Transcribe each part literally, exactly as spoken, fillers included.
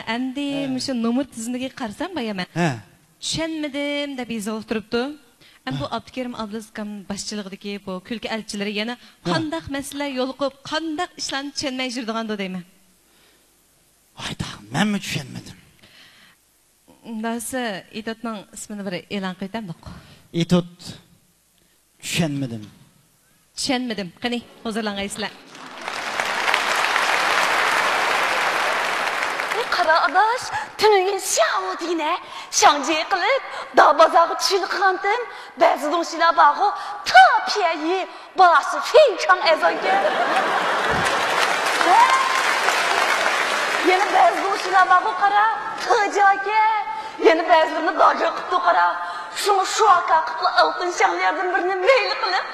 ئەمدى ھە. مۇشۇ نومۇر تىزىملىكىگە قارىسام، بايا مەن ھە. چۈشەنمىدىم دەپ يېزىلىپ تۇرۇپتۇ. ئەمدى بۇ ھە. ئابدۇكېرىم ئابلىز ئاكام باشچىلىقىدىكى بۇ كۈلكە ئەلچىلىرى يەنە ھە. قانداق مەسىلە يولۇقۇپ، قانداق ئىشلارنى چۈشەنمەي يۈرىدىغاندۇ دەيمەن. ھايدا، مەنمۇ چۈشەنمىدىم. ئۇنداقسا ئېتوتنىڭ ئىسمىنى بىر ئېلان قىلىۋېتەمدۇق؟ ئېتوت چۈشەنمىدىم. چۈشەنمىدىم. قېنى، ھۇزۇرلانغايسىلەر. قارا ئاداش، تۈنۈگۈن شياۋ دېگىنە شاڭجى قىلىپ، دا بازارغا چۈشۈرۈپ قىلغانتىم. بەزى دۇڭشىلار بارغۇ، تا پيەيى باشى فېيچاڭ ئەزانكەن. ھە؟ يەنە بەزى دۇڭشىلار بارغۇ، قارا، تىجاكەن. يەنە بەزىلىرىنى داجا قىپتۇ، قارا. شۇڭا شۇ ئاكا قىپلا ئالتۇن شاڭلىياردىن بىرنى مەيلى قىلىپ،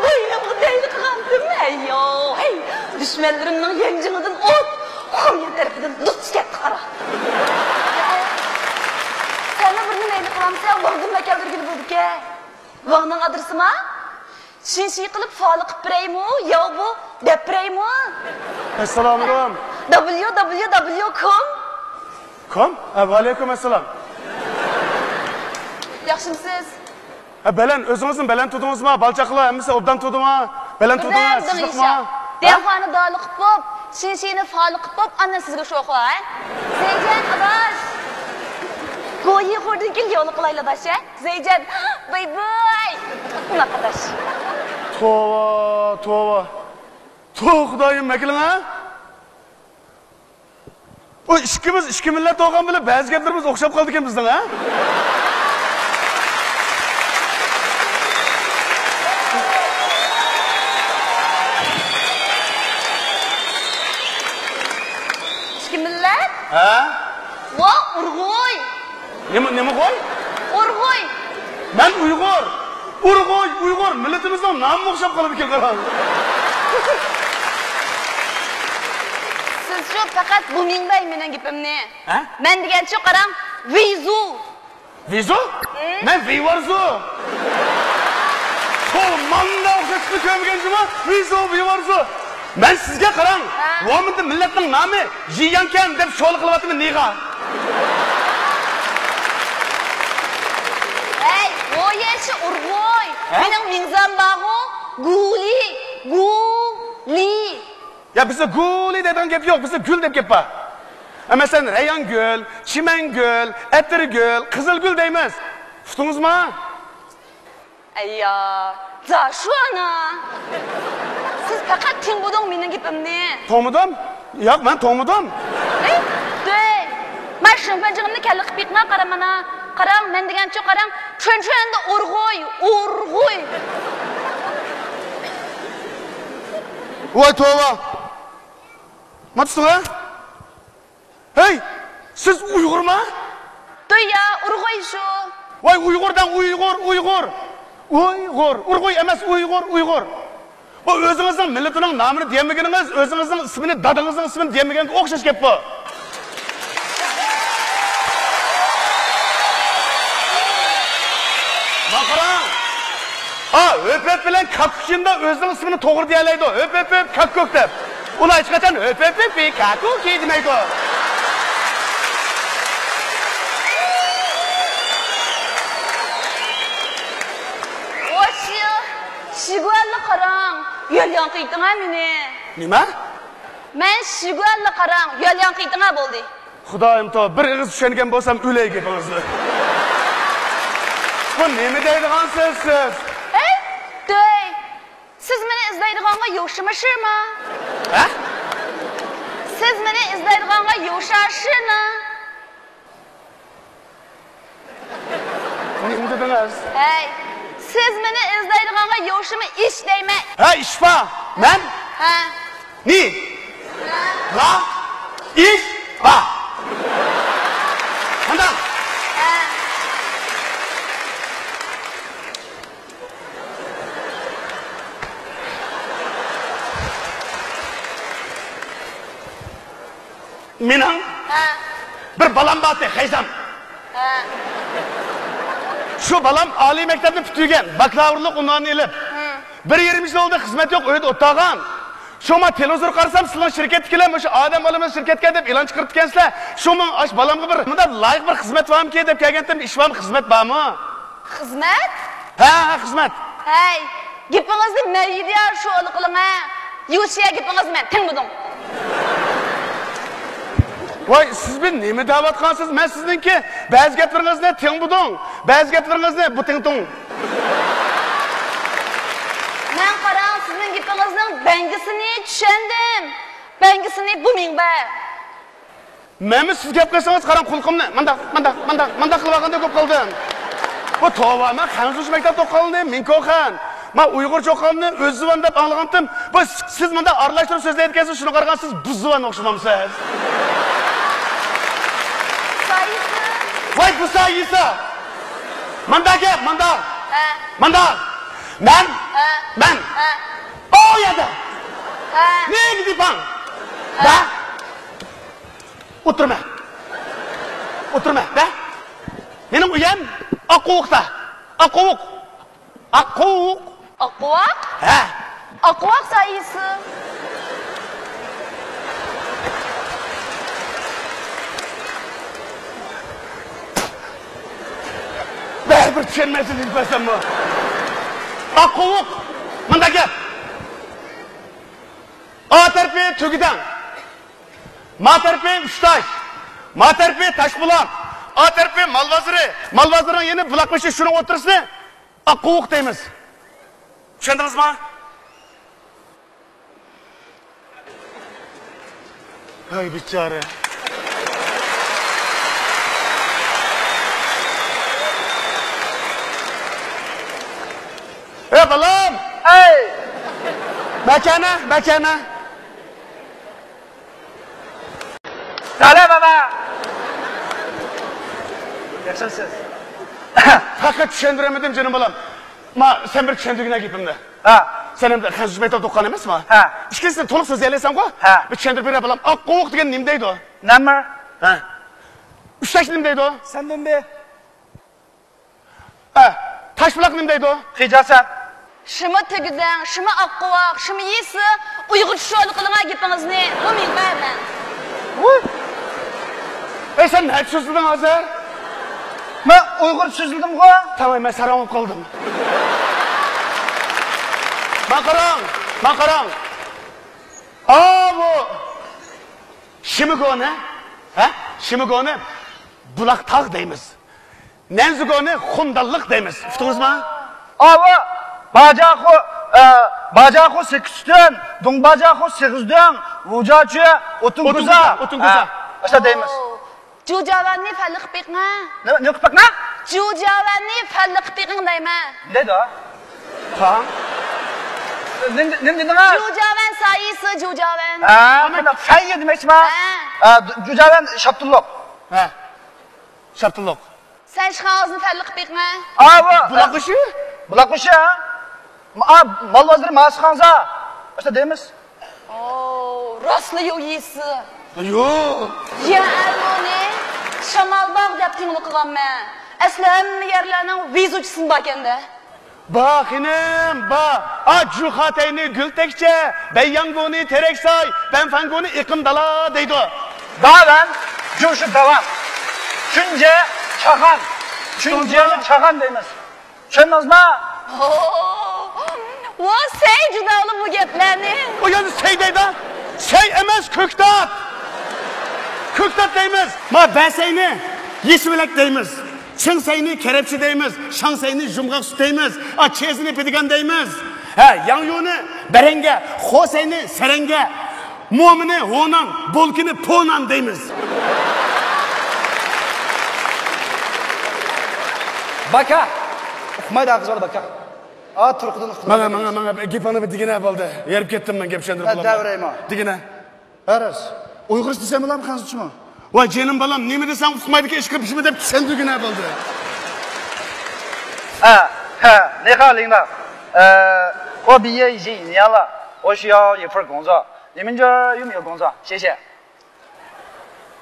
بوينۇمغا دەيلى قىلغانتىم. ھەييو، ھەي، دۈشمەنلىرىمنىڭ يەنجىڭىدىن ئوت، خۇميەن تەرىپىدىن دۇچ كەتتى، قارا. سەنمۇ بىرنى مەيلى قىلامسەن، ۋاڭدىن مەكەلدۈرگىلى بولىدىكەن. ۋاڭنىڭ ئادرېسىما؟ شىنشى قىلىپ فالى قىپ بېرەيمۇ، ياۋ بۇ دەپ بېرەيمۇ؟ ئەسسالامۇئەلەيكۇم. دابليۇ دابليۇ دابليۇ كوم. كوم؟ ھە، ۋەئەلەيكۇم ئەسسالام. ياخشىمسىز؟ ھە، بەلەن، ئۆزىڭىزمۇ بەلەن تۇردىڭىزما؟ بالا چاقىلار ھەممىسى ئوبدان تۇردىما؟ بەلەن تۇردىڭا؟ بەلەن تۇردۇم تىنچلىقما؟ ئىنشا. ھە؟ دىياخۇانى دالى قىپ بوپ، شىنشىنى فالى قىپ بوپ، ئاندىن سىزگە شوخلا، ھە؟ زەيجان ئاداش. گويى خوردىن كېيىن يولى قىلايلا ئاداش، ھە؟ زەيجان، باي باي. قۇناق ئاداش. توۋا، توۋا. توۋا خۇدايىم، مەكىلىڭ ھە؟ ئۇ ئىككىمىز ئىككى مىللەت بولغان بىلەن بەزى گەپلىرىمىز ئوخشاپ قالىدىكەن بىزنىڭ ھە؟ ئىككى مىللەت؟ ھە؟ ۋا ئۇرغۇي! نېمە، نېمە غوي؟ ئۇرغۇي! مەن ئۇيغۇر! ئۇرغۇي، ئۇيغۇر! مىللىتىمىزنىڭ نامىمۇ ئوخشاپ قالىدىكەن، قاراڭ! سىزچۇ پەقەت بۇ مىڭبەي مېنىڭ گېپىمنى. ھە؟ مەن دېگەنچۇ قاراڭ، ۋىزۇ! ۋىزۇ؟ ھە؟ مەن ۋىۋارزۇ! خو، ماندا ئوخشاشلىقنى كۆرمىگەن جۇما، ۋىزۇ، ۋىۋارزۇ! مەن سىزگە قاراڭ، ھە؟ ۋومىندى مىللەتنىڭ نامى يىياڭكەن دەپ شولا قىلىۋاتىمەن نىغا. ھەي، ۋويەشى ئۇرغۇي. ھە؟ مېنىڭ مىڭزام بارغۇ، گۇلى، گۇلى. يا، بىزدە گۇلى دەيدىغان گەپ يوق، بىزدە گۈل دەپ گەپ بار. ھە، مەسىلەن، رەيھانگۈل، چىمەنگۈل، ئەتىرگۈل، قىزىلگۈل دەيمىز. ئۇقتىڭىزما؟ ئەييا، جاشۇ ئانا! سىز پەقەت تىڭبۇدۇڭ مېنىڭ گېپىمنى. توڭمىدىم؟ ياق، مەن توڭمىدىم. ئەي، دەي! مەن شېڭفېنجىڭىمنى كەللە قىپ يىقما، قارا مانا. قاراڭ، مەن دېگەنچۇ قاراڭ، چۈەنچۈەندە ئۇرغۇي، ئۇرغۇي! ۋاي توۋا! ما تۇتتۇڭ ھە؟ ھەي، سىز ئۇيغۇرما؟ دۇيا، ئۇرغۇي شۇ. ۋاي، ئۇيغۇر دەڭ، ئۇيغۇر، ئۇيغۇر. ئۇيغۇر، ئۇرغۇي ئەمەس، ئۇيغۇر، ئۇيغۇر. بۇ ئۆزىڭىزنىڭ مىللىتىنىڭ نامىنى دېيەلمىگىنىڭىز، ئۆزىڭىزنىڭ ئىسمىنى دادىڭىزنىڭ ئىسمىنى دېيەلمىگەنگە ئوخشاش گەپ بۇ. ما قاراڭ. ھا، ھۆپۆپ بىلەن كاكۇكىندا ئۆزىنىڭ ئىسمىنى توغرا دېيەلەيدۇ. ھۆپۆپ، ھۆپ، كاكۇك دەپ. ئۇلار ھېچقاچان ھۆپۆپ، ھۆپ، كاكۇكى دېمەيدۇ. ۋاي، شىگۇەنلا قاراڭ، يۆلياڭ قىيتىڭا مېنى. نېمە؟ مەن شىگۇەنلا قاراڭ، يۆلياڭ قىيتىڭا بولدى. خۇدايىم تو، بىر ئېغىز چۈشەنگەن بولسام ئۆلەي گېپىڭىزنى. بۇ نېمە دەيدىغان سۆز سىز؟ ھەي، دۆي! سىز مېنى ئىزدەيدىغانغا يوشىما شىما؟ ھە؟ سىز مېنى ئىزدەيدىغانغا يوشا شىنا؟ نېمە دېدىڭىز؟ ھەي، سىز مېنى ئىزدەيدىغانغا يوشىما ئىش دەيمەن. ھە، ئىش با. مەن؟ ھە. نى؟ لا؟ ئىش با. قانداق؟ ھە. مېنىڭ ھە. بىر بالام بارتى، خەيزام. ھە. شۇ بالام ئالىي مەكتەپنى پۈتتۈرگەن، باكلاۋۇرلۇق ئۇنۋانىنى ئېلىپ. ھە. بىر يېرىم يىل بولدى، خىزمەت يوق، ئۆيدە ئولتۇرغان. شۇڭا تېلېۋىزور قارىسام، سىلەرنىڭ شىركەتتىكىلەر مۇشۇ ئادەم بالىمىز شىركەتكە دەپ ئېلان چىقىرىپتىكەنسىلەر. شۇڭا ئاش بالامغا بىر مۇنداق لايىق بىر خىزمەت بارمىكىن دەپ كەلگەنتىم. ئىش بارمۇ، خىزمەت بارمۇ؟ خىزمەت؟ ھە، ھە، خىزمەت. ھەي، گېپىڭىزنى مەيدىيا شۇ قىلىڭە. يۇشيا گېپىڭىزنى مەن تىڭمىدىڭ. ۋاي، سىز بىر نېمە دەۋاتقانسىز؟ مەن سىزنىڭكى بەزى گەپلىرىڭىزنى تىڭبۇدۇڭ، بەزى گەپلىرىڭىزنى بۇتىڭتۇڭ. مەن قاراڭ، سىزنىڭ گېپىڭىزنىڭ بەڭگىسىنى چۈشەندىم. بەڭگىسىنى بۇ مىڭبە. مەنمۇ سىز گەپ قىلسىڭىز، قاراڭ، قۇلىقىمنى مانداق، مانداق، مانداق، مانداق قىلىۋالغاندەك بولۇپ قالدىم. بۇ توۋا، مەن خەنزۇچە مەكتەپتە ئوقۇغاننى، مىڭكوخەن. مەن ئۇيغۇرچە ئوقۇغاننى ئۆززۇۋان دەپ ئاڭلىغانتىم. بۇ سىز مۇنداق ئارىلاشتۇرۇپ سۆزلەيدىكەنسىز، شۇنىڭغا قارىغاندا سىز بۇززۇۋان ئوخشىمامسىز؟ سايىسى. ۋاي، بۇ سايىسى. مانداق گەپ، مانداق. ھە. مانداق. مەن. ھە. مەن. ھە. ئۇ يەردە. ھە. نېمە دېپاڭ؟ ھە. ھە. ئولتۇرما. ئولتۇرما، دە. مېنىڭ ئۆيەم ئاققۇۋۇقتا. ئاققۇۋۇق. ئاققۇۋۇق. ئاققۇۋاق؟ ھە. ئاققۇۋاق سايىسى. بەرىبىر چۈشەنمەيسىز، نېمە قىلساممۇ. ئاققۇۋۇق. مۇنداق گەپ. ئا تەرىپى تۈگىدەڭ. ما تەرىپى ئۈچتاش، ما تەرىپى تاشبۇلاق، ئا تەرىپى مال بازىرى، مال بازىرىنىڭ يېنى بۇلاق بېشى، شۇنىڭ ئوتتۇرىسىنى ئاققۇۋۇق دەيمىز. چۈشەندىڭىزما؟ ھەي، بىچارە. ئەي، بالام! ئەي! مەكەنە، مەكەنە. سالام، ماما. ياخشىمسىز؟ پەقەت چۈشەندۈرەلمىدىم، جېنىم بالام. ما، سەن بىر چۈشەندۈرگىنە گېپىمنى. ھە. سەن ئەمدى خەنزۇچە مەكتەپتە ئوقۇغان ئەمەسما؟ ھە. ئىككىنچىسىنى تولۇق سۆزلىيەلەيسەنغۇ؟ ھە. بىر چۈشەندۈرۈپ بېرە، بالام. ئاققۇۋۇق دېگەن نېمە دەيدۇ؟ نېمە؟ ھە. ئۈچتاش نېمە دەيدۇ؟ سەندۇنبى. ئە، تاشبۇلاق نېمە دەيدۇ؟ خىجاسەن. شىمۇ تۈگىدەڭ، شىمۇ ئاققۇۋاق، شىمۇ يېسى، ئۇيغۇرچە شۇ قىلىڭا گېپىڭىزنى، بۇ مىڭبە مەن. ۋۇي! ئەي، سەن نەچچە سۆزلىدىڭ ھازىر؟ مەن ئۇيغۇرچە سۆزلىدىمغۇ؟ تاماي، مەن ساراڭ بولۇپ قالدىم. ما قاراڭ، ما قاراڭ. ئاۋۇ شىمىگونى، ھە؟ شىمىگونى بۇلاق تاغ دەيمىز. نەنزىگونى خۇندانلىق دەيمىز. ئۇقتىڭىزما؟ ئاۋۇ باجاخۇ، ئە، باجاخۇ سېكىستۈن، دۇڭباجاخۇ سېغىزدۈڭ، ۋۇجاچۈ، ئوتۇنكوزا. ئوتۇنكوزا، ئوتۇنكوزا. ھە، ئاشۇنداق دەيمىز. جۇجاۋەننى فەنلىك بېقىڭە. نېمە، نېمە قىلىپ بېقىڭە؟ جۇجاۋەننى فەنلىك بېقىڭ دەيمەن. نېمە دەيدۇ؟ قاڭ. نېمە، نېمە دېدىڭىز؟ جۇجاۋەن سايىسى، جۇجاۋەن. ھە، مانا فەن يېدى دېمەكچىما؟ ھە. ھە، جۇجاۋەن شاپتۇللۇق. ھە. شاپتۇللۇق. سەن ئىشخانىڭىزنى فەنلىك بېقىڭە. ئاۋۇ. بۇلاق بېشى؟ بۇلاق بېشى، ھە؟ ئا، مال بازىرى ماسخانزا. ئاشۇنداق دەيمىز. ئو، راستلا يو يېسى. يو. يا ئەلمۇنى شامالباغ دەپ تىڭلىقىغانمەن. ئەسلى ھەممە يەرلەرنىڭ ۋېزۇچىسىمۇ باركەندە. با خېنىم، با. ئا، جۇخاتەينى گۈل تەكچە، بەيياڭگۇنى تېرەك ساي، بەنفەنگۇنى ئېقىن دالا دەيدۇ. داۋەن، جۇشۇ داۋان. چۈنجە چاخان. چۈنجەنى چاخان دەيمىز. چۈشەندىڭىزما؟ ۋا سەي جۇدالى بۇ گەپلەرنى. ئۇ يەردە سەي دەيدۇ. سەي ئەمەس، كۆكتات. كۆكتات دەيمىز. ما بەسەينى يېشىۋېلەك دەيمىز. چىڭسەينى كەرەپچە دەيمىز، شاڭسەينى يۇمغاق سۈت دەيمىز، ئا، چېزىنى پېدىگان دەيمىز. ھە، ياڭيۇنى بەرەڭگە، خوسەينى سەرەڭگە، مومىنى ھونان، بولكىنى پونان دەيمىز. باكا. ئۇقمايدۇ، ھە، قىز بالا، باكا. ئا، تۇرقىدىن ئۇقتۇم. ماڭا، ماڭا، ماڭا، گېپىڭنى بىر دېگىنە بولدى. ھېرىپ كەتتىم مەن گەپ چۈشەندۈرۈپ بولالماي. دەۋرەيمۇ. دېگىنە. ھە راست. ئۇيغۇرچە دېسەم بولامدۇ خەنزۇچىمۇ؟ ۋاي جېنىم بالام، نېمە دېسەڭ ئۇقمايدىكەن، ئىشقىلىپ شۇمۇ دەپ چۈشەندۈرگىنە بولدى. ھە، ھە، نېخا لىڭدا. ئە، ئو بىيې يىجى نيالا، ئو شياۋ يې فېر گوڭزا، نېمىنجا يۇم يو گوڭزا، شېشە.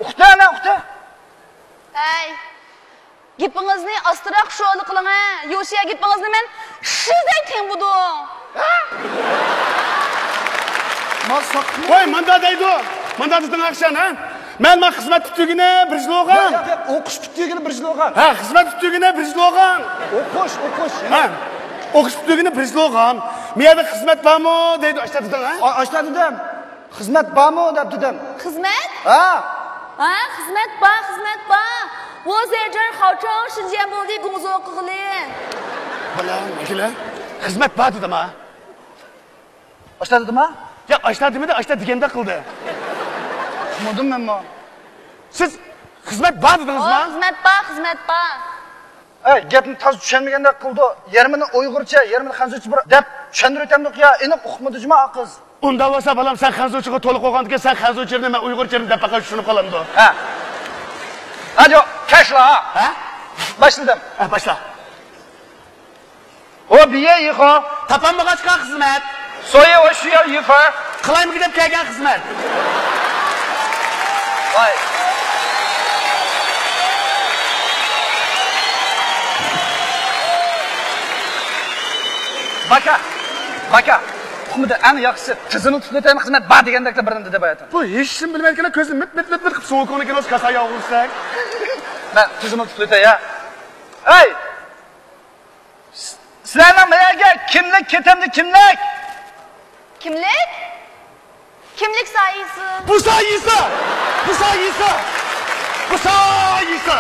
ئۇقتى، ئەنە ئۇقتى. ھەي. گېپىڭىزنى ئاستىراق شولا قىلىڭە، يوشىيا گېپىڭىزنى مەن شىزەي تېڭبۇدۇڭ. ۋاي، ماندا دەيدۇ. ماندا دېدىڭ ئاخشام، ھە؟ مەن، مەن خىزمەت پۈتتۈرگىنى بىر يىل بولغان. ياق، ياق، ياق، ئوقۇش پۈتتۈرگىنى بىر يىل بولغان. ھە، خىزمەت پۈتتۈرگىنى بىر يىل بولغان. ئوقۇش، ئوقۇش. ھە، ئوقۇش پۈتتۈرگىنى بىر يىل بولغان. مۇ يەردە خىزمەت بارمۇ دەيدۇ، ئاشتا دېدىڭ، ھە؟ ئا-، ئاشتا دېدىم. خىزمەت بارمۇ دەپ دېدىم. خىزمەت؟ ھە. ھە، خىزمەت بار، خىزمەت بار. 我在这儿好长时间没得工作过了. بالام، ئەكېلە. خىزمەت بار دېدىم، ھە؟ ئاشتا دېدىم، ھە؟ ياق، ئاشتا دېمىدى، ئاشتا دېگەندەك قىلدى. ئۇقمىدىم مەنمۇ. سىز خىزمەت بار دېدىڭىزمۇ؟ خىزمەت بار، خىزمەت بار. ئەي، گەپنى تازا چۈشەنمىگەندەك قىلدى. يېرىمىنى ئۇيغۇرچە، يېرىمىنى خەنزۇچە بىر دەپ چۈشەندۈرۈۋېتەمدۇق يا، ئېنىق ئۇقمىدى جۇما ئا قىز. ئۇنداق بولسا، بالام، سەن خەنزۇچىغا تولا قويغاندىكىن، سەن خەنزۇچىنى، مەن ئۇيغۇرچىنى دەپ پەقەت چۈشىنىپ قالامدۇ. ھە. ئادىيو، كەشلا. ھە؟ باشلىدىم. ھە، باشلا. 我毕业以后 تاپالمىغاچقا خىزمەت. 所以我需要一份 قىلايمىكىن دەپ كەلگەن خىزمەت. ۋاي. باكا، باكا. ئۇقمىدى، ئەڭ ياخشىسى تىزىملىتىپ ئۆتەيمەن، خىزمەت بار دېگەندەكلا بىرنى دېدى باياتىن. بۇ ھېچنېمە بىلمەيدىكەن، كۆزىنى مىت مىت مىت مىت قىپ سوغۇق كۆڭلىكىن ئۆز كاسا ياغۇرسەك. مەن تىزىملىتىپ ئۆتەي يا. ئەي! سىلەرنىڭ مەيەرگە كىملىك كېتەمدۇ، كىملىك؟ كىملىك؟ كىملىك سايىسى. بۇ سايىسى! بۇ سايىسى! بۇ سايىسى!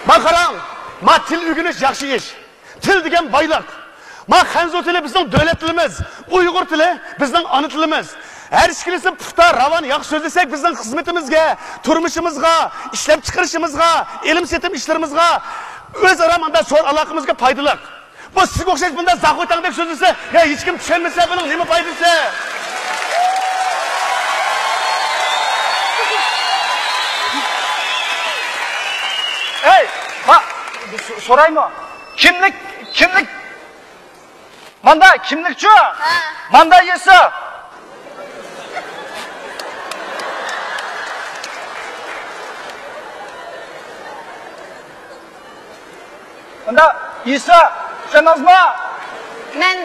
ما قاراڭ، ما تىل ئۆگىنىش ياخشى ئىش. تىل دېگەن بايلىق. ما خەنزۇ تىلى بىزنىڭ دۆلەت تىلىمىز، ئۇيغۇر تىلى بىزنىڭ ئانا تىلىمىز. ھەر ئىككىلىسىنى پۇختا، راۋان، ياخشى سۆزلىسەك، بىزنىڭ خىزمىتىمىزگە، تۇرمۇشىمىزغا، ئىشلەپچىقىرىشىمىزغا، ئېلىم-سېتىم ئىشلىرىمىزغا، ئۆزئارا مۇنداق سودا ئالاقىمىزغا پايدىلىق. بۇ سىزگە ئوخشاش بۇنداق زاخۇتاڭدەك سۆزلىسە، يا ھېچكىم چۈشەنمىسە، بۇنىڭ نېمە پايدىسى؟ ئەي، ما، سو-، سورايمۇ؟ كىملىك، كىملىك؟ ماندا كىملىكچۇ؟ ھە. ماندا يېسا. ماندا يېسا. چۈشەندىڭىزمۇ؟ مەن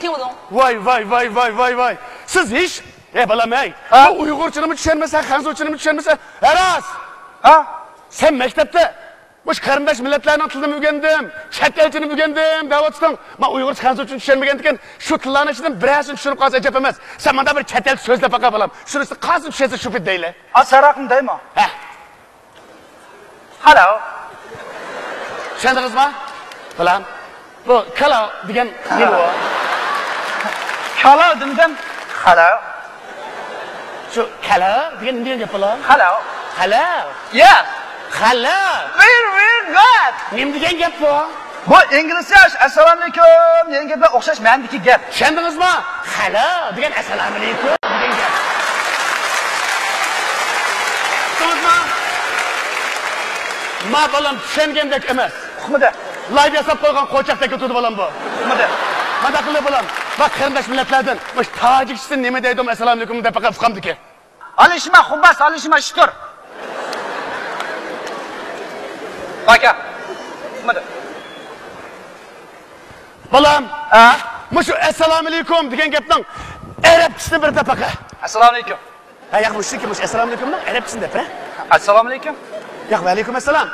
تىڭلىدىڭ. ۋاي، ۋاي، ۋاي، ۋاي، ۋاي، ۋاي. سىز ھېچ، ئەي بالام، ئەي. ھە؟ بۇ ئۇيغۇرچىنىمۇ چۈشەنمىسە، خەنزۇچىنىمۇ چۈشەنمىسە، ھە راست. ھە؟ سەن مەكتەپتە مۇشۇ قېرىنداش مىللەتلەرنىڭ تىلىنى ئۆگەندىم، چەت ئەلچىنى ئۆگەندىم دەۋاتىسەن. مەن ئۇيغۇرچە، خەنزۇچىنى چۈشەنمىگەندىكىن، شۇ تىللارنىڭ ئىچىدىن بىرەرسىنى چۈشىنىپ قالسا ئەجەب ئەمەس. سەن مانا بىر چەت ئەلچە سۆزلەپ باقە بالام. شۇنىسى قالسا چۈشەنسە شۇ پېتى دەيلى. ئا، ساراقنى دەيمۇ؟ ھە. Hello. چۈشەندىڭىزمۇ؟ بالام. بۇ كالا دېگەن نېمە ئۇ؟ كالا دېمىدىم. Hello. شۇ كالا دېگەن نېمە دېگەن گەپ، بالام؟ Hello. Hello. Yes. Hello. Very, very good. نېمە دېگەن گەپ بۇ؟ بۇ ئىنگلىزچە ئەسسالامۇئەلەيكۇم دېگەن گەپ بىلەن ئوخشاش مەنىدىكى گەپ. چۈشەندىڭىزمۇ؟ Hello دېگەن ئەسسالامۇئەلەيكۇم دېگەن گەپ. چۈشەندىڭىزمۇ؟ ما بالام چۈشەنگەندەك ئەمەس. ئۇقمىدى. لايف ياساپ قويغان قوچاقتەك تۇرىدۇ بالام بۇ. ئۇقمىدى. مانداق قىلدى بالام. ۋاي قېرىنداش مىللەتلەردىن مۇشۇ تاجىكچىسى نېمە دەيدۇ ئەسسالامۇئەلەيكۇم دەپ پەقەت ئۇقامدىكى. ئالىشما، خۇباس، ئالىشما، شتۇر. باكا. ئۇقمىدى. بالام، ھە؟ مۇشۇ ئەسسالامۇئەلەيكۇم دېگەن گەپنىڭ ئەرەبچىسىنى بىر دەپ باقە. ئەسسالامۇئەلەيكۇم. ھە، ياق، مۇشۇنىڭكى، مۇشۇ ئەسسالامۇئەلەيكۇمنىڭ ئەرەبچىسىنى دەپ، ھە؟ ئەسسالامۇئەلەيكۇم. ياق، ۋەئەلەيكۇم ئەسسالام.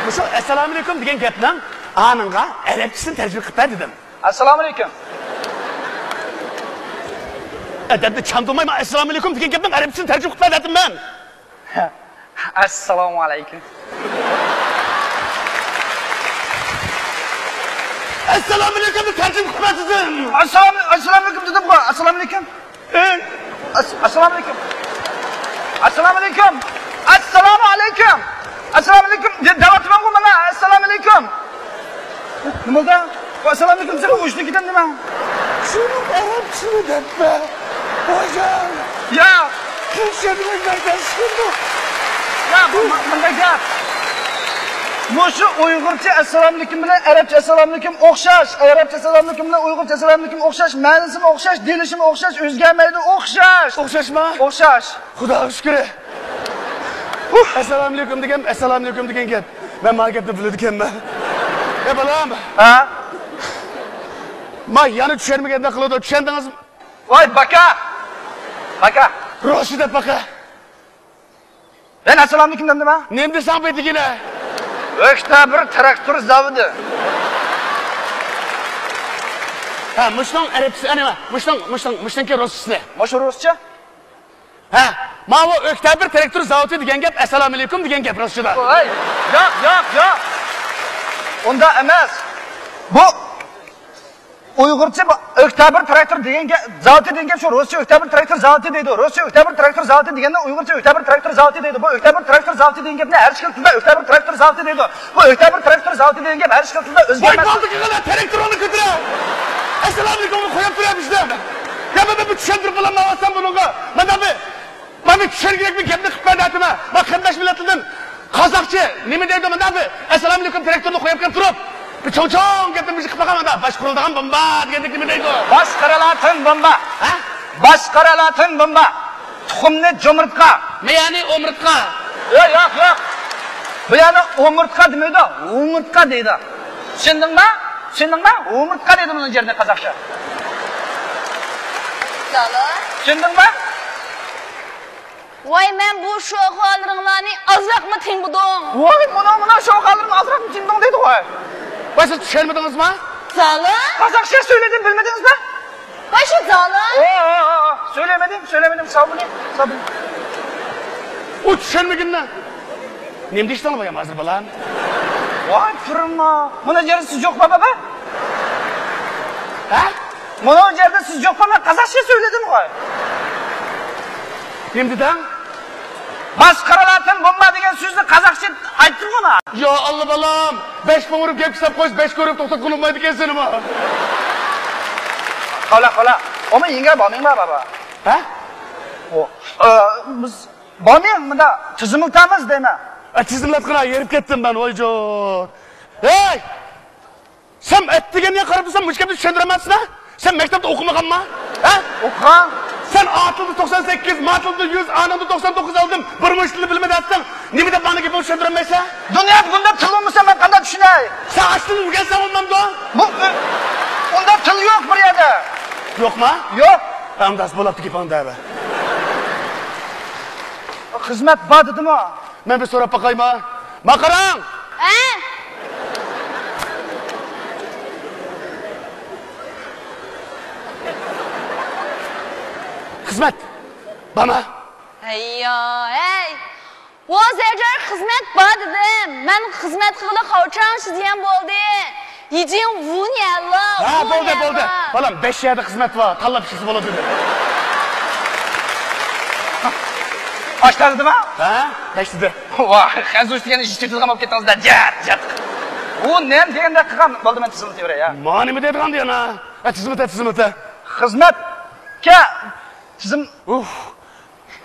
مۇشۇ ئەسسالامۇئەلەيكۇم دېگەن گەپنىڭ ئانىڭغا ئەرەبچىسىنى تەرجىمە قىلىپ بەر دېدىم. ئەسسالامۇئەلەيكۇم. ئەدەپنى چاندۇرماي، مانا ئەسسالامۇئەلەيكۇم دېگەن گەپنىڭ ئەرەبچىسىنى تەرجىمە قىلىپ بەر دەپتىم مەن. ئەسسالامۇئەلەيكۇم. ئەسسالامۇئەلەيكۇمنى تەرجىمە قىلىپ بەر دېدىم. ئەسسالام-، ئەسسالامۇئەلەيكۇم دېدىمغۇ. ئەسسالامۇئەلەيكۇم. ئەس-، ئەسسالامۇئەلەيكۇم. ئەسسالامۇئەلەيكۇم. ئەسسالامۇئەلەيكۇم. ئەسسالامۇئەلەيكۇم. دە-، دەۋاتىمەنغۇ مانا. ئەسسالامۇئەلەيكۇم. نېمە بولدى؟ ئەسسالامۇئەلەيكۇم دېسەم ئۇچتى كېتەم نېمە؟ شۇنىڭ ئەرەبچىنى دەپمە. ھوجام. يا. تىنچلىنىڭ بەرداشلىقىمدۇ. يا، بۇ، بۇ، بۇنداق گەپ. مۇشۇ ئۇيغۇرچە ئەسسالامۇئەلەيكۇم بىلەن ئەرەبچە ئەسسالامۇئەلەيكۇم ئوخشاش. ئەرەبچە ئەسسالامۇئەلەيكۇم بىلەن ئۇيغۇرچە ئەسسالامۇئەلەيكۇم ئوخشاش. مەنىسىمۇ ئوخشاش، دېيىلىشىمۇ ئوخشاش، ئۆزگەرمەيدۇ، ئوخشاش. ئوخشاشمۇ؟ ئوخشاش. خۇداغا شۈكرى. ئەسسالامۇئەلەيكۇم دېگەن، ئەسسالامۇئەلەيكۇم دېگەن گەپ. مەن ما گەپنى بىلىدىكەنمەن. ئەي بالام. ھە؟ ما يەنە چۈشەنمىگەندەك قىلىدۇ، چۈشەندىڭىزمۇ؟ ۋاي باكا! باكا! روسچە دەپ باقە. مەن ئەسسالامۇئەلەيكۇم دېمىدىمما؟ نېمە دېسەڭ بېدىگىنە؟ ئۆكتەبىر تىراكتور زاۋۇدى. ھە، مۇشۇنىڭ ئەرەبچىسى، ئەنە، مۇشۇنىڭ، مۇشۇنىڭ، مۇشۇنىڭكى روسچىسى. مۇشۇ روسچە؟ ھە، ماۋۇ ئۆكتەبىر تىراكتور زاۋۇدى دېگەن گەپ ئەسسالامۇئەلەيكۇم دېگەن گەپ روسچىدا. ۋاي، ياق، ياق، ياق. ئۇنداق ئەمەس. بۇ ئۇيغۇرچە بۇ ئۆكتەبىر تىراكتور دېگەن گەپ، زاۋۇدى دېگەن گەپ شۇ، رۇسچە ئۆكتەبىر تىراكتور زاۋۇدى دەيدۇ. رۇسچە ئۆكتەبىر تىراكتور زاۋۇدى دېگەننى ئۇيغۇرچە ئۆكتەبىر تىراكتور زاۋۇدى دەيدۇ. بۇ ئۆكتەبىر تىراكتور زاۋۇدى دېگەن گەپنى ھەر ئىككىلا تىلدا ئۆكتەبىر تىراكتور زاۋۇدى دەيدۇ. بۇ ئۆكتەبىر تىراكتور زاۋۇدى دېگەن گەپ ھەر ئىككىلا تىلدا ئۆزگەرمەس. ۋاي بالدىكى غەلە تىراكتورۇڭنى كۆتۈرە! ئەسسالامۇئەلەيكۇمنى قويۇپ تۇرۇۋەر بىزدە. يا مانا بىر چۈشەندۈرۈپ بولالمايۋاتسام بۇنىڭغا. مانا بىر مانا بىر چۈشەنگۈدەك بىر گەپنى قىلىپ بەردى ئەتىمە. مانا قېرىنداش مىللەتلىرىدىن قازاقچە نېمە دەيدۇ مانا بىر ئەسسالامۇئەلەيكۇم تىراكتورنى قويۇپ كەپ تۇرۇپ. بىر چوڭ چوڭ گەپنى بىر قىلىپ باقاي مانا. باش قۇرۇلىدىغان بومبا دېگەندەك نېمە دەيدۇ؟ باش قارالاتىن بومبا. ھە؟ باش قارالاتىن بومبا. تۇخۇمنى جۇمۇرتقا. مىيەنى ئومۇرتقا. ياق، ياق، ياق. بۇ يەرنى ئومۇرتقا دېمەيدۇ، ھومۇرتقا دەيدۇ. چۈشەندىڭما؟ چۈشەندىڭما؟ ھومۇرتقا دەيدۇ بۇنىڭ يېرىنى قازاقچە. چۈشەندىڭما؟ ۋاي، مەن بۇ شوخالىرىڭلارنى ئازراقمۇ تىڭبۇدۇڭ؟ ۋاي، مانا، مانا شوخالىرىمنى ئازراقمۇ تىڭدۇڭ دەيدۇ ۋاي. ۋاي، سىز چۈشەنمىدىڭىزما؟ زالا؟ قازاقچە سۆيلىدىم، بىلمىدىڭىزما؟ ۋاي، شۇ زالا؟ ئو، ئو، ئو، ئو. سۆيلىمىدىم، سۆيلىمىدىم، ساۋ بولۇڭ، ساۋ بولۇڭ. ئۇ چۈشەنمىگىننى. نېمە دېيىشتىڭلار بايام ھازىر بالام؟ ۋاي پىرىما، مانا يەردە سىز يوقما بابا؟ ھە؟ مانا يەردە سىز يوقما، مەن قازاقچە سۆيلىدىم غوي. نېمە دېدىڭ؟ باش قارالاتىن بومبا دېگەن سۆزنى قازاقچە ئېيتتىمغۇ مەن. يا ئاللا بالام، بەش مىڭ ئۇرۇپ گەپ قىساپ قويسا بەش كۆرۈپ توختاتقىلى بولمايدىكەن سېنىمۇ. خالا، خالا. ئۇمۇ يېڭى بارمىڭ بابا؟ ھە؟ ئو، ئە، بىز بارمىڭ، مۇندا تىزىملىتىمىز دەيمەن. ئە، تىزىملاتقىنا، ھېرىپ كەتتىم مەن، ۋايجان. ھەي! سەن ئەتىگەننى قاراپ تۇرسام، مۇشۇ گەپنى چۈشەندۈرەلمەيسەن-ھە؟ سەن مەكتەپتە ئوقۇمىغانما؟ ھە؟ ئوقۇغان. سەن ئا تىلدا توقسان سەككىز، ما تىلدا يۈز، ئانىڭدا توقسان توققۇز ئالدىم، بىرمۇ ئۈچ تىلنى بىلمىدى دەسەڭ، نېمە دەپ مانا گېپىمنى چۈشەندۈرەلمەيسەن؟ دۇنيادا بۇنداق تىل بولمىسا، مەن قانداق چۈشىنەي؟ سەن ئاشۇ تىلنى ئۆگەنسەڭ بولمامدۇ؟ بۇ، ئۇ، ئۇنداق تىل يوق بىر يەردە. يوقما؟ يوق. ھە، ئۇنداق بولاپتۇ گېپىڭ دەۋە. خىزمەت بار دېدىمۇ؟ مەن بىر سوراپ باقايما؟ ما قاراڭ! ھە؟ خىزمەت بارما؟ ھەييا، ھەي! ۋاز ئەجەر خىزمەت بار دېدىم. مەن خىزمەت قىلغىلى خاۋچاڭ شىزيەن بولدى. يىجىڭ ۋۇنيەنلا، ھە، بولدى، بولدى. بالام، بەش يەردە خىزمەت بار، تاللاپ ئىشلىسە بولىدۇ دېدى. ئاشتا دېدىما؟ ھە، بەش دېدى. ۋاھ، خەنزۇچە دېگەن ئىش چېتىدىغان بولۇپ كەتتىڭىز-دە، جات، جات. ئۇ نېمە دېگەندەك قىلغان، بولدى، مەن تىزىملىتىۋېرەي، ھە. ما نېمە دەيدىغان دېگەن، ھە؟ ھە، تىزىملىتە، تىزىملىتە. خىزمەتكە تىزىم. ئۇھ.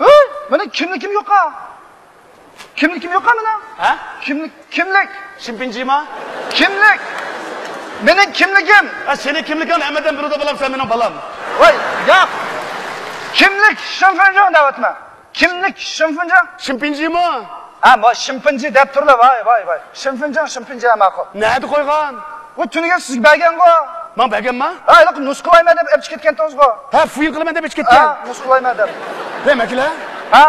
ھە؟ مېنىڭ كىملىكىم يوقا. كىملىكىم يوقا مېنىڭ. ھە؟ كىملىك، كىملىك. شىنپىنجىما؟ كىملىك. مېنىڭ كىملىكىم. ھە، سېنىڭ كىملىكىڭنى ھەممىدىن بىلىدۇ بالام، سەن مېنىڭ بالام. ۋاي، ياق. كىملىك شىنفىنجاڭ دەۋاتىمەن. كىملىك شىنفىنجاڭ؟ شىنپىنجىما؟ ھە، ما شىنپىنجى دەپ تۇرلا، ۋاي، ۋاي، ۋاي. شىنفىنجاڭ، شىنپىنجى، ھە، ماقۇل. نەدە قويغان؟ ۋۇ تۈنۈگۈن سىزگە بەرگەنغۇ. ماڭا بەرگەنما؟ ھە، ھېلىقى نۇسخىلايمەن دەپ ئېلىپ چىقىپ كەتكەنتىڭىزغۇ. ھە، فۇيىن قىلىمەن دەپ ئېلىپ چىقىپ كەتكەن. ھە، نۇسخىلايمەن دەپ. ھە، مەكىلە؟ ھە؟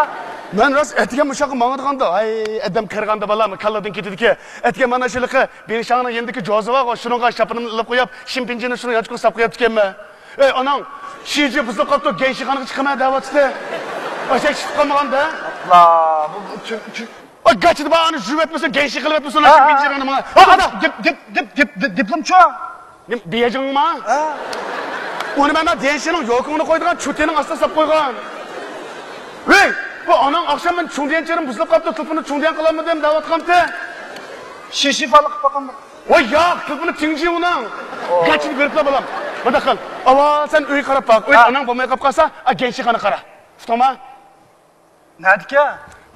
مەن راست ئەتىگەن مۇشۇ ياققا ماڭىدىغاندا، ھەي، ئادەم قېرىغاندا بالام، كاللىدىن كېتىدىكەن. ئەتىگەن مانا شۇ ھېلىقى بېنشاڭنىڭ يېنىدىكى جوزا بارغۇ، شۇنىڭغا شاپىنىمنى ئېلىپ قويۇپ، شىنپىنجىنى شۇنىڭ يانچۇقىغا ساپ قويۇپتىكەنمەن. ئەي، ئاناڭ، شىجى بۇزۇپ قاپتۇ، گەنشىخانىغا چىقىمەن دەۋاتىدۇ. ئاشۇ چىقىپ قالمىغاندا؟ ئاپلا، بۇ، بۇ تۈ-، تۈ-، ئاي، گاچىدا بار، ئانى يۇيۇۋەتمىسۇن، گەنشى قىلىۋەتمىسۇن، ھە، شىنپىنجىنىڭ نېمە؟ ھە، ئادا. دىپ، دىپ، دىپ، دىپ، دىپ، دىپلومچۇ. نېمە، بېيجىڭما؟ ھە. ئۇنى مەن دېنشىنىڭ يوكىڭىنى قويىدىغان چوتىنىڭ ئاستىغا ساپ قويغان. ۋەي، بۇ ئاناڭ ئاخشام مەن چۇڭدىيەن چېرىم بۇزۇلۇپ قاپتۇ، تېلېفوننى چۇڭدىيەن قىلالمىدىم دەۋاتقانتى. شىشىفالىق قىلىپ باقامدۇ؟ ۋاي ياق، تېلېفوننى تىڭجى ئۇنىڭ. ئو. گاچىنى بېرىپلا بالام. مۇنداق قىل، ئاۋۋال سەن ئۆيگە قاراپ باق، ئۆيدە ھە. ئاناڭ بولماي قاپ قالسا، ئا، گەنشىخانا قارا. ئۇقتۇڭما؟ نەدىكى؟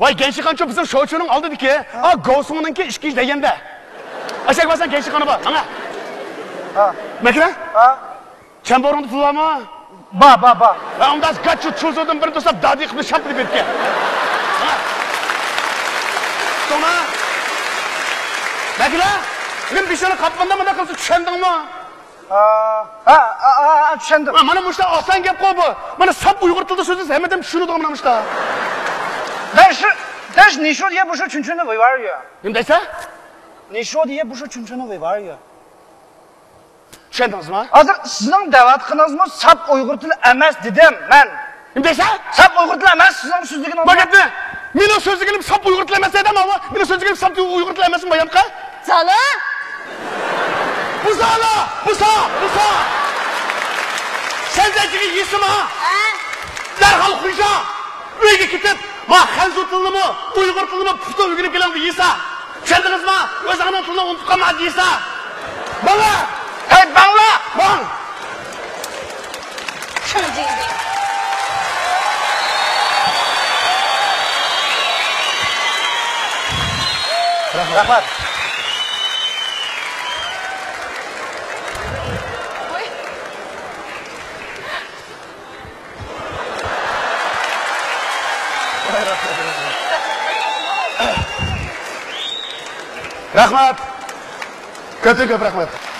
ۋاي، گەنشىخانچۇ بىزنىڭ شوچۇنىڭ ئالدىدىكى. ھە. ئا، گوسۇڭنىڭكى ئىككىنچى دېگەندە. ئەشەگە بارساڭ گەنشىخانا بار، ماڭا. ھە. مەكرە؟ ھە. چەمبۇرۇڭدا پۇل بارمۇ؟ بار، بار، بار. ھە، ئۇنداق گاچۇ چۇزۇدىن بىر دوستلاپ دادى قىپنى شاپلىدى بېرىپكەن. ماڭا. توما. مەكرە؟ نېمە بېشىڭنى قاپقاندا مۇنداق قىلسا چۈشەندىڭمۇ؟ ھا، ھا، ھا، ھا، چۈشەندىم. مانا مۇشتا ئاسان گەپقۇ بۇ. مانا ساپ ئۇيغۇر تىلىدا سۆزلىسە ھەممە ئادەم چۈشىنىدىغان مانا مۇشتا. 但是，但是你说的也不是纯纯的维吾尔语。 نېمە دەيسەن؟ 你说的也不是纯纯的维吾尔语。 چۈشەندىڭىزمۇ؟ ھازىر سىزنىڭ دەۋاتقىنىڭىزمۇ ساپ ئۇيغۇر تىلى ئەمەس دېدىم مەن. نېمە دەيسەن؟ ساپ ئۇيغۇر تىلى ئەمەس سىزنىڭ سۆزلىگىنىڭىز. بۇ گەپنى مېنىڭ سۆزلىگىنىم ساپ ئۇيغۇر تىلى ئەمەس دەيدۇ، ماۋۇ. مېنىڭ سۆزلىگىنىم ساپ ئۇيغۇر تىلى ئەمەسمۇ بايامقى؟ زالا! بۇ زالا! بۇ سا! بۇ سا! سەن زەنجىگە يېسىما! ھە؟ دەرھال خۇيجا! ئۆيگە كېتىپ، ما خەنزۇ تىلىنىمۇ، ئۇيغۇر تىلىنىمۇ پۇختا ئۆگىنىپ كېلىڭ دېيىسا. چۈشەندىڭىزمۇ؟ ئۆزۈڭنىڭ تىلىنى ئۇنتۇپ قالما دېيىسا. ماڭا! ھەي، ماڭلا! ماڭ! رەھمەت. رەھمەت. كۆپتىن كۆپ رەھمەت.